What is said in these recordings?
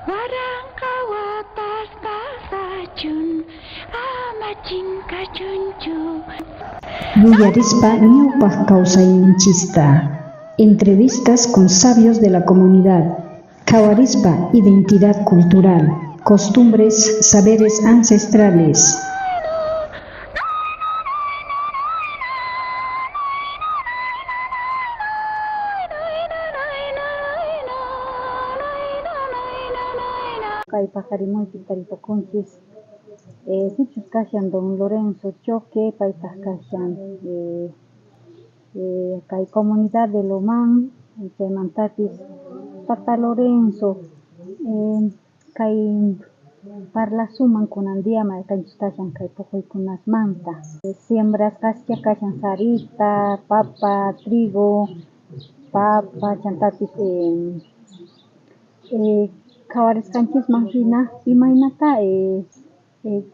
Waranqa watas pasachun, ama chinkachunchu. Yuyarispa ñawpaj kawsayninchista. Entrevistas con sabios de la comunidad. Qhawarispa identidad cultural, costumbres, saberes ancestrales. Kay paqarimuypi taripakunchis sichus kashan don Lorenzo Choque, paytaj kashan kay comunidad de Lomán, chaymantapis tata Lorenzo, kay parlasunman kunan día mayqenchus kashan kay puquykunasmanta. Siembrasqascha kashan sarita, papa, trigo, papa, chantapis qhawarisqanchisman hina imaynata,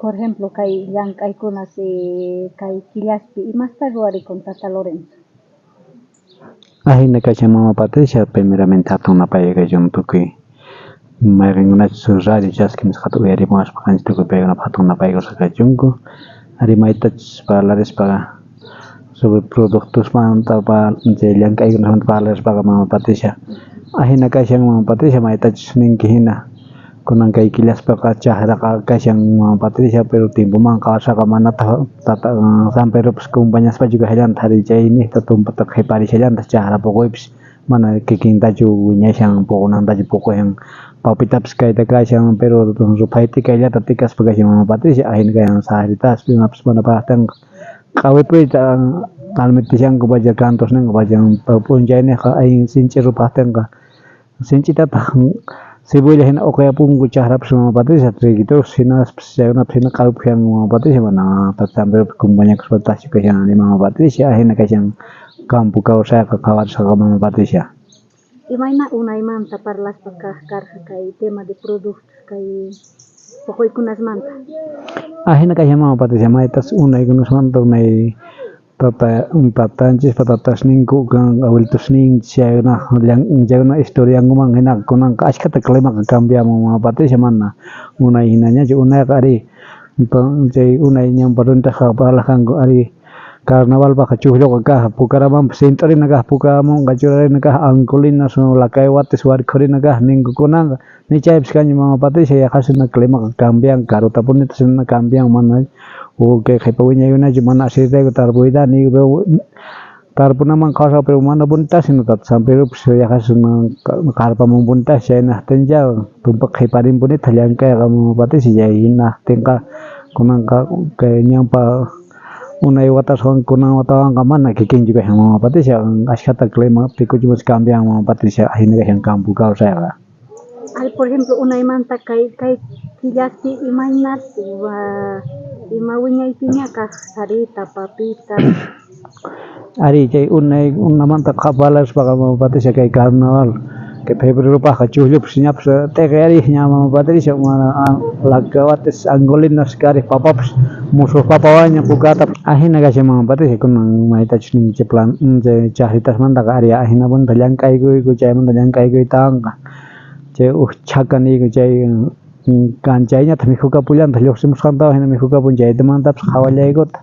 por ejemplo, kay llank'aykunas kay killaspi imasta ruwarikun, tata Lorenzo? Ajina kashan, mama Patricia. Primeramente hatun napay kachun tukuy mayqinkunachus radio Chaski nisqata uyarimuwaspa qanchis, tukuy paykunapaq hatun napaykusqa kachunku. Ari, maytachus parlarispaqa sobre productosmanta, chay llank'aykunasmanta parlarispaqa, mama Patricia, ajina kashan, mama Patricia, maytachus ninki hina, kunan kay killaspaqa chajraqa kashan, mama Patricia, pero tiempomanqa qhawarisqaqa manataq tata San Pedropis compañaspachu kashallantaq. Ari, chayniqta tumpata qhiparishallantaq chajra puquypis, mana kikintachu wiñashan, puqunantachu puqushan. Papitapis kayta kashan, pero ruphay t'ikayllata tikaspa kashan, mama Patricia. Ajina kashan sajritaspi, imapis mana parajtinqa q'awipuyta almitishanku pacha, cantusninqa pacha. P'unchayniqqa allin sinch'i ruphajtinqa sinch'itataq cebolla hina uqyapunku chajrapis, mama Patricia, triguitos hinaspis, chaykunapis hina q'awipushanku, mama Patricia. Mana tata San Pedropi compañakuspa tachu kashan, mama Patricia. Ajina kashan campo kawsayqa qhawarisqaqa, mama Patricia. Imayna unaymanta parlaspa kaq karqa kay tema de productos, kay puquykunasmanta? Ajina kashan, mama Patricia, maytas unaykunasmanta, unay tata tatanchispa tatasninku, abuelitosninchis, chaykuna chaykuna historiankuman hinaqa kunanqa ashkhata climaqa cambiamun, mama Patricia, mana unay hinañachu. Unayqa ari chay unay ñawpa runitaqa parlaq kanku, ari, carnavalpaqqa chuqlluqa kaq, pukaramanpas sint'urina kaq, pukamunqa churarina kaq, ankulinas, lakaywatis warkhurina kaq ninku. Kunanqa ni chaypis kanchu, mama Patricia. Yaqasina climaqa cambian, karutapunita cambian, mana kay qhipa wiñaykunachu mana aciertayku tarpuyta ni tarpunaman qhawasqa, pero mana bonitas sino tata San Pedropis yaqasina qarpamunpunitas. Chaynaqtincha tumpa qhiparinpunita llank'ayqa, mama Patricia. Chay hinaqtinqa kunanqa kay ñawpa unay wataswan kunan watawanqa mana kikinchu kashan, mama Patricia. Ashkhata clima pikuchus cambian, mama Patricia. Ajina kashan campo kawsayqa. Ay, por ejemplo, unaymanta kay killaspi imaynat ima wiñaypiña kaq sarita, papita? Ari, chay unay unamanta parlarispaqa, mama Patricia, kay carnaval kay febreropaqqa chuqllupis ñapis t'iqiyariq ña, mama Patricia, mana lakawatis, angolinas kariq, papapis musuq papawaña pukatapis. Ajina kashan, mama Patricia. Kunan maytachus ninki chay plan chay chajritasmantaqa, ari, ajinapunta llank'aykuyku. Chaymanta llank'aykuytawanqa chay uj chhaka niyku, chay kanchayñataq mikhukapullantaq, lluqsimusqantawan hina mikhukapun. Chaytamantapis qhawallaykutaq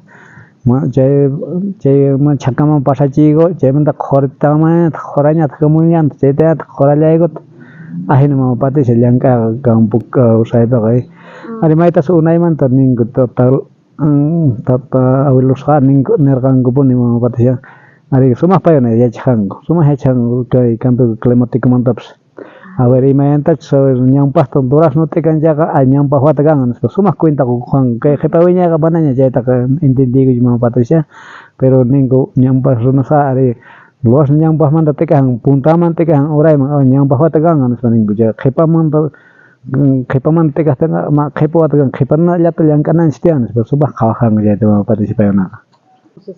chay chay chhakaman pasachiyku. Chaymanta qhuritamanñataq qhurañataq kamullantaq, chaytañataq qhurallaykutaq. Ajina, mama Patricia, llank'ayqa campo kawsaypiqa. Ari, maytas unaymanta ninku tata tata abuelosqa ninku, nirqankupuni, mama Patricia. Ari, sumaq paykuna yachaqanku, sumaq yachaqanku kay cambio climaticomantapis. A ver, imayantachus, a ver, ñawpaqta durazno t'ikan chayqa, ñawpaq wata kanqa nispa sumaq cuenta qukuqanku. Kay qhipa wiñayqa manaña chaytaqa entendiykuchu, mama Patricia, pero ninku ñawpaq runasqa, ari, durazno ñawpaqmanta t'ikan, puntaman t'ikan, urayman, ñawpaq wata kanqa nispa ninku. Chay qhipamanta qhipamanta t'ikaqtinqa qhipa wata kanqa, qhipanallata llank'ananchis tiyan nispa sumaq qhawaqanku chayta, mama Patricia, paykunaqa. Entonces,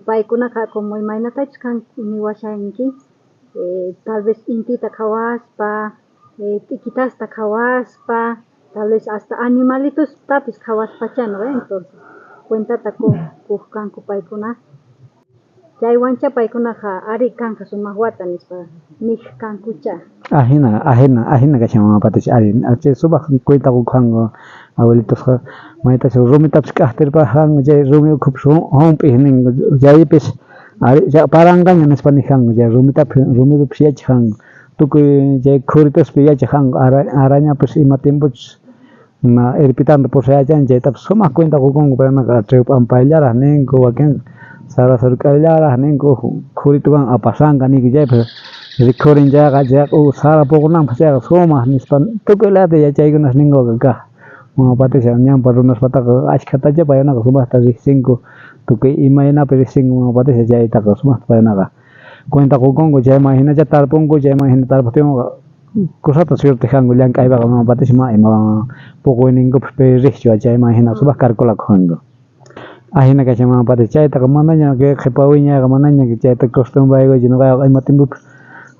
paykunaqa como imaynatachus kan niwashanki, tal vez intita qhawaspa, t'ikitasta qhawaspa, tal vez hasta animalitostapis qhawaspachá, ¿no? Entonces, cuentata kuq kanku paykuna. Chaywancha paykunaqa ari kanqa sumaq wata nispa niq kankucha. Ajina, ajina, ajina kashan mama Patricia, ari, chay sumaq cuenta qukanku abuelitosqa maytachu rumitapis k'ajtirpajanku chay rumi ukhupis jump'i ninku chaypis ari paranqaña nispa nijanku chay rumitapis rumipipis yachajanku tukuy chay khurituspi yachajanku arañapis ima tiempochus na erpitanta pusayachan chaytapis sumaq cuenta qukunku paykunaqa trigo p'ampallaraj ninku wakin sara surk'ayllaraj ninku khurituwan apasanqa ninku chaypis rikhurin chayqa chayqa sara puqunanpaq chayqa sumaq nispa tukuy layata yachaykunas ninkuqa kaj mama Patricia ñanpa runaspataqa ashkhatacha paykunaqa sumaqta riqsinku tukuy imaynapi riqsinku mama Patricia chaytaqa sumaqta paykunaqa cuenta qukunku chayman hinacha tarpunku chayman hina tarpuptinkuqa kusata suertejanku llank'aypaqa mama Patricia ma ima puquyninkupis pay riqchu chayman hina sumaq calculakujanku. Ajina kashan mama Patricia chaytaqa manaña kay qhipa wiñayqa manaña chayta costumbraykuchu ñuqayqa ima tiempopis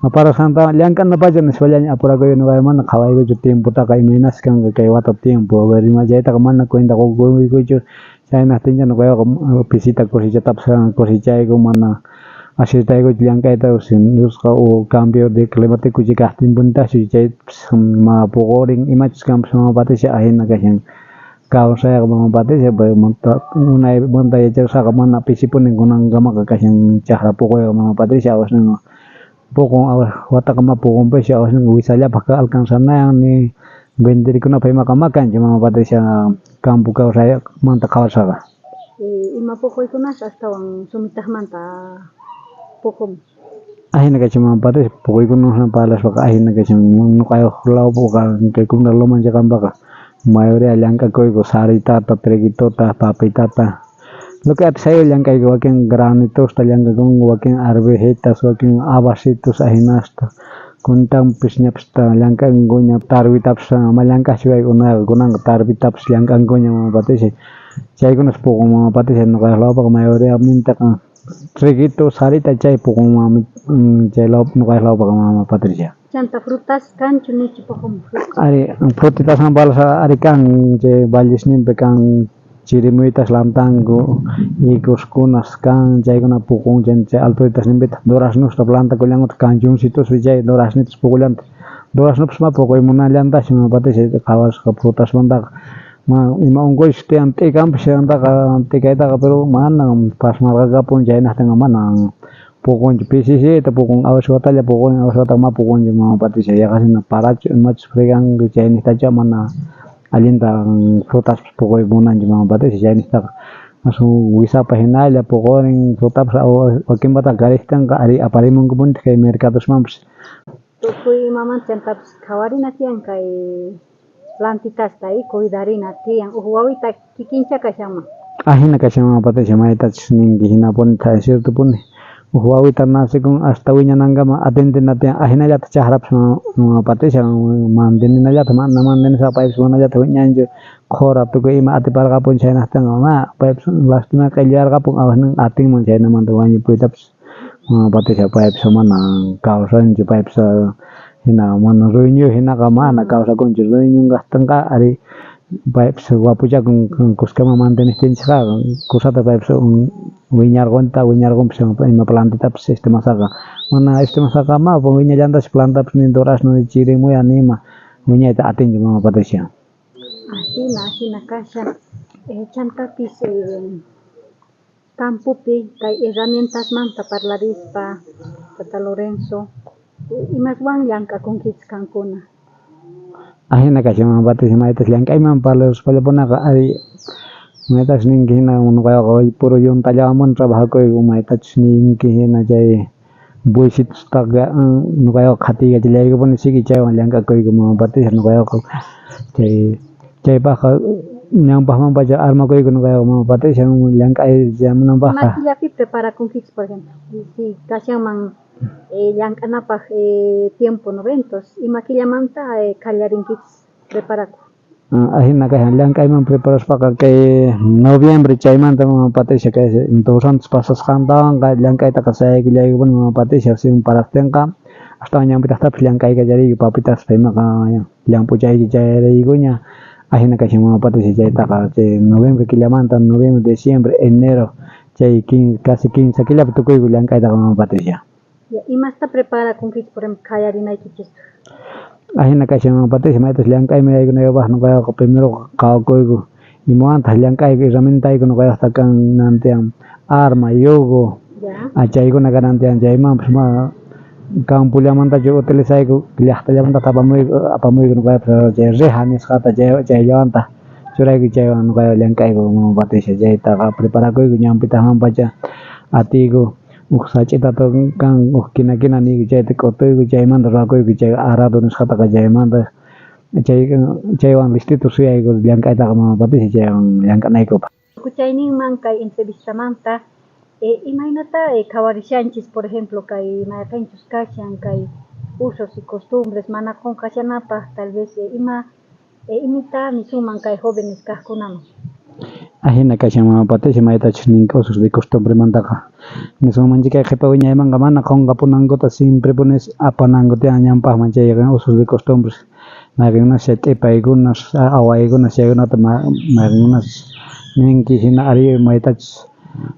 parasqantawan llank'anapacha nispallaña apurakuyku ñuqayqa mana qhawaykuchu tiempotaqa imaynas kanqa kay wata tiempo a ver ima chaytaqa mana cuenta qukuykuchu chaynajtincha ñuqayqa pisita cosechatapis cosechayku mana aciertaykuchu llank'ayta nisqa o cambio de climático chay kajtinpunitachu chaypis ma puqurin imachus kanpis mama Patricia ajina kashan kawsayqa mama Patricia unaymanta yachasqaqa mana pisipuni kunankamaqa kashan chaqra puquyqa mama Patricia awasninqa puqun wataqa ma puqunpischu awasninqa wisallapaq alcanzanayan ni venderikunapaq imaqa ma kanchu mama Patricia campo kawsaymanta qhawasqaqa. Ima puquykunas astawan sumitaqmanta puqun? Ajina kashan mama Patricia puquykunawan parlaspaqa ajina kashan ñuqayuq lawpuqa kay Comunidad Loman chiqanpaqa mayoría llank'akuyku saritata, triguitota, papitata lo que atisayku llank'ayku wakin granitosta llank'akunku wakin arvejitas wakin habasitos ajinasta kuntanpis ñapis llank'ankuña tarwitapis ma llank'aqchu kayku unayqa kunanqa tarwitapis llank'ankuña mama Patricia chaykunas puqun mama Patricia ñuqayuq lawpaqa mayoría mintaqa triguito sarita chay puqun chay law ñuqayuq lawpaqa mama Patricia. Chanta frutas kanchu nichu puqun frutas? Ari frutitasman parlaspaqa ari kan chay vallesninpi kan chirimuyitas lantanku higoskunas kan chaykuna puqun chay alturitasninpitaq duraznosta plantakullankutaj canchoncituspi chay duraznitos puqullantaq duraznopis ma puquy munallantachu mama Patricia qhawasqa frutasmantaqa ma ima unquychus tiyan t'ikanpis chaymantaqa t'ikaytaqa pero mana pasmarqakapun chaynajtinqa mana puqunchu pisisita puqun awas watalla puqun awas wataqa ma puqunchu mama Patricia yaqasina parachu imachus freganku chaynijtacha mana allinta frutaspis puquy munanchu mama Patricia chaynijtaqa aswan wisapa hinalla puqurin frutapis wakinpataqa karejtinqa ari aparimunkupunitaq kay mercadosmanpis. Tukuy imamanta chantapis qhawarina tiyan kay plantitasta cuidarina tiyan uj wawita kikincha kashanman. Ajina kashan mama Patricia maytachus ninki hinapuni ciertopuni uj wawita nacekun hasta wiñanankama atendena tiyan ajinallataq chaqrapis mama Patricia manteninallataq mana mantenispaqa paypis manallataq wiñanchu qhura tukuy ima atiparqapun chaynajtinqa ma paypis lastima q'illayarqapun awasnin atinman chaynamanta wañupuytapis mama Patricia paypis mana kawsanchu paypis hina mana ruyñuyuq hinaqa mana kawsakunchu ruyñun kajtinqa ari paypis wapuchakun kuskaman mantenejtinchikqa kusata paypis wiñarqunta wiñarqunpis ima plantitapis este masaqa mana este masaqa ma wiñallantachu plantapis ni durazno ni chirimuya ni ima wiñayta atinchu mama Patricia. Ajina, ajina kashan chantapis campopi kay herramientasmanta parlarispa tata Lorenzo imaswan llank'akunkichis qankuna? Ajina kashan mama Patricia maytas llank'ayman parlaspallapunaqa ari maytachus ninki hina ñuqayqa puro yuntallawanpuni trabajakuyku maytachus ninki hina chay bueycitostaqa ñuqayqa qhatiykachllaykupuni sigui chaywan llank'akuyku mama Patricia ñuqayqa chay chaypaqqa ñawpaqmanpacha armakuyku ñuqayqa mama Patricia llank'ay chamunanpaqqa. Ima killapi preparakunkichis por ejemplo si kashanman llank'anapaq tiempo noventos ima killamanta qallarinkichis preparakuq? Ajina kashan llank'ayman preparaspaqa kay noviembre chaymanta mama Patricia kay Todos Santos pasasqantawanqa llank'aytaqa sayaykullaykupuni mama Patricia según paraqtinqa astawan ñanpitaqtapis llank'aykachariyku papitaspa imaqa llamp'uchayki chayraykuña ajina kashan mama Patricia chaytaqa chay noviembre killamanta noviembre, diciembre, enero chay casi kinsa killapi tukuyku llank'aytaqa mama Patricia. Imasta preparakunkichis, por ejemplo, qallarinaykichispaq? Ajina kashan mama Patricia, maytas llank'ayman yaykunaypaj noqayqa primero qhawakuyku imawantaq llank'ayku herramientayku noqaypajta kanan tiyan arma, yugo, chaykuna kanan tiyan chaymanpas ma campollamantachu utilizayku llaqtallamanta apamuyku apamuyku noqaypas chay reja nisqata chayllawantaq churayku chaywan noqayqa llank'ayku mama Patricia chaytaqa preparakuyku ñanpitaqmanpacha atiyku uj sach'itata kan uj kina kina niyku chayta k'utuyku chaymanta ruwakuyku chay arado nisqataqa chaymanta chay chaywan listito suyayku llank'aytaqa mama Patricia chaywan llank'anaykupaq. Tukuchayninman kay entrevistamanta imaynata qhawarishanchis, por ejemplo, kay mayqenchus kashan kay usos y costumbres mana qunqashanapaq tal vez ima imita nisunman kay jóvenes kaqkunaman? Ajina kashan mama Patricia maytachus ninki usos de costumbremantaqa nisunmanchik kay qhipa wiñaymanqa mana qunqapunankuta siemprepuni apananku tiyan ñanpaqman chayqa usos de costumbres mayqinkunas chay t'ipaykunas awaykunas chaykunata mayqinkunas ninki hina ari maytachus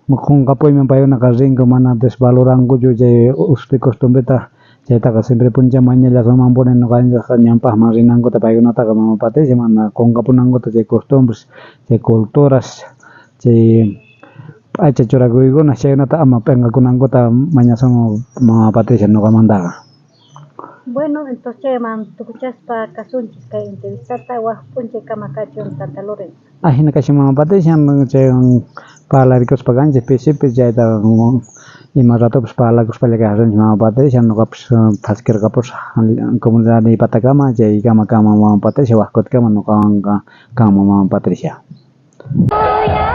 qunqapuyman paykunaqa rinku mana desvalorankuchu chay usos de costumbreta chaytaqa siemprepunicha mañallasunmanpuni ñuqanchikqa ñanpaqman rinankuta paykunataqa mama Patricia mana qunqapunankuta chay costumbres chay culturas chay p'acha churakuykuna chaykunata ama p'inqakunankuta mañasunman mama Patricia ñuqamantaqa. Bueno, entonces chayman tukuchaspa kasunchis kay entrevistata waj p'unchaykama kachun tata Lorenzo. Ajina kashan mama Patricia chaywan parlarikuspa kanchik pisipi chayta ima ratopis parlakuspalla kasunchik mama Patricia ñuqapis thaskirqapusaq comunidadniypatakama chaykama kanman mama Patricia waj kutikama ñuqawanqa kanman mama Patricia. Voy a